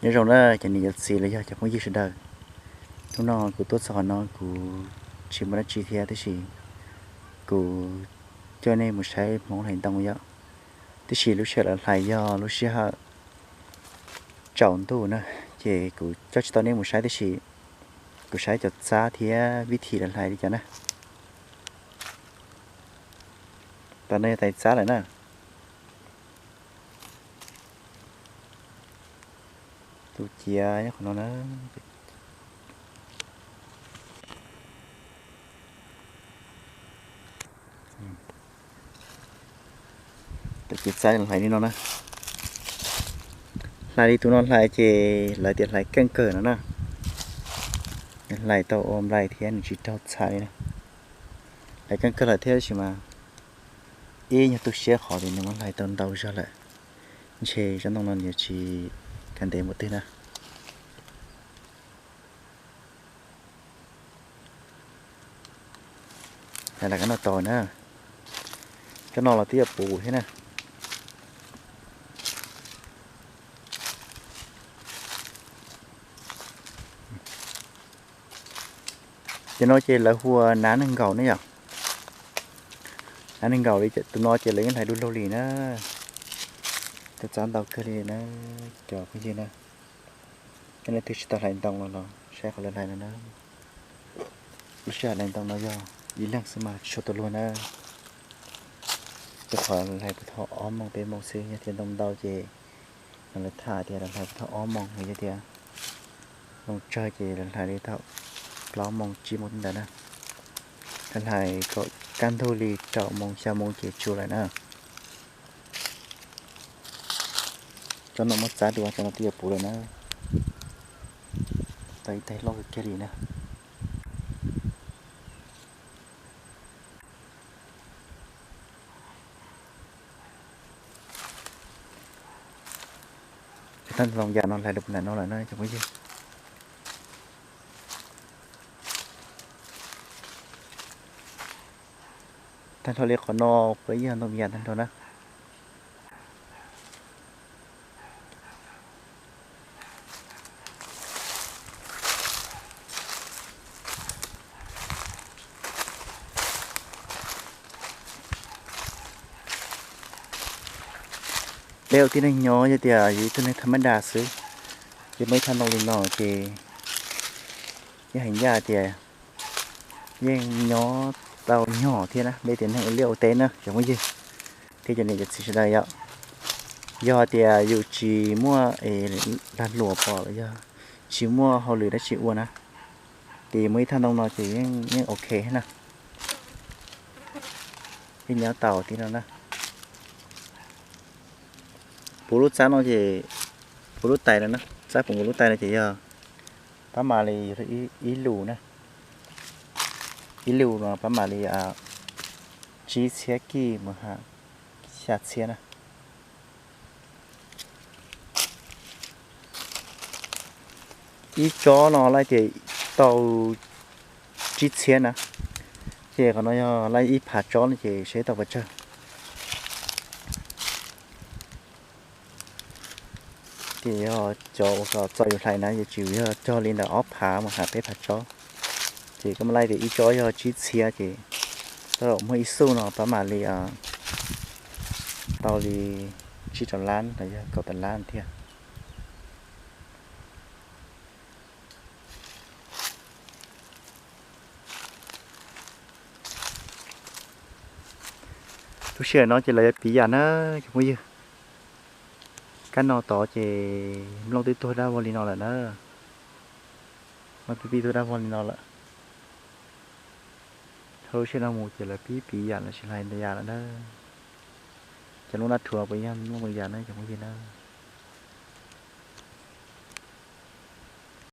Nyob zoo na cov niam cov txiv los yog cov phooj ywg sawv daws. Hnub no kuv tuaj txog qhov no kuv tsis muaj dab tsi thiab tab sis kuv coj nej mus saib hmoov hlais ntoo yom. Tab sis lub sij hawm lawv hlais yog lub sij hawm tsaus ntuj na, ces kuv coj tsis tau nej mus saib tab sis kuv saib cov txab thiab vib thim lawv hlais li cas na. Tam no yog tais txab lawm na. Tus ciav nyob qhov no na. Tus ciav txab hlais li no na. Hlais li tus no hlais ces lawv tias hlais keej kawg no na. Hlais tau ua nplai thiab nws tsis raug txha li na. Hlais keej kawg lawm thiab tab sis mas ib nyuag tu siab qhov tias nws muab hlais tau ntau zog lawm. Ntshe tsob ntoo no nws tsis khav ntev mus twg na. Hlais kab no tau na. Kab no los twb yuav puv thiab na. Cov no ces lawv hu ua nab neeg nkaum ne yom. Nab neeg nkaum li tus no ces lawv yeej hlais du lug li na. Tus txab ntau kawg li na cov phooj ywg na. Cov leej twg tsis tau hlais ntoo los los saib qhov lawv hlais no na. Lub sij hawm hlais ntoo no yog ib leeg xwb mas tsis tshua tau luag na. Rau qhov hlais puag thaum ob moos peb moos xwb, yog tias ntoo ntau ces lawv tham tias lawv hlais puag thaum ob moos, yog tias ntoo tsawg ces lawv hlais li thaum plaub moos tsib moos tej ntawd na. Lawv hlais kom kaj ntug li rau moos xya moos ces tsuas lawm na. Tsob no muab txab dua, tsob no twb yuav puv lawm na. Tau ib tais loj kawg kiag li na. Thaj ntoo yas no hlais lawm puag nram no lawm na cov phooj ywg. Tag nrho li qhov no puav leej yog ntoo yas tag nrho na. Peb ua tib neeg nyob yog tias yus ib tug neeg thaj mab das xwb, ces muaj ib thaj ntoo li no ces yeej hais ncaj tias yeej nyob tau nyog thiab na, peb tias neeg ua liaj ua teb na cov phooj ywg thiab cov niam cov txiv sawv daws yom. Yog tias yus tsis muaj lag luam pom los yog tsis muaj hauj lwm dab tsi ua na, ces muaj ib thaj ntoo no ces yeej ok na. Yeej nyob tau tib no na. Puv lub txab no ces, puv lub tais no na, txab puv nkaus lub tais no ces yog pab mam li ib lus na. Ib lus no pab mam li tsib txhiab kij mus ha xya txhiab na. Ib tsob no laj tias tau tsib txhiab na, ces qhov no yog laj ib phav tsob no ces seb tau pes tsawg. Ces yog cov uas kom txo yus hlais na yuav tsum yog cog li ntawm ob phav mus ha peb phav tsob. Ces koj muaj laj tias ib tsob yog tsib txhiab ces tau muaj ib xuj no pab mam li tau li tsib rau lab los yog kaum tawm lab thiab. Lub sij hawm no ces lawv yuav piv yam na cov phooj ywg. Kab no tod ces nplooj twb tuag dab vog li no lawm na. Nplooj twb pib tuag dab vog li no lawm. Thaum lub sij hawm no mus ces lawv pib piv yam lawv tsis hlais ntau yam lawm na. Cov nplooj dab rhuav puav yog nplooj ntau yam na cov phooj ywg na.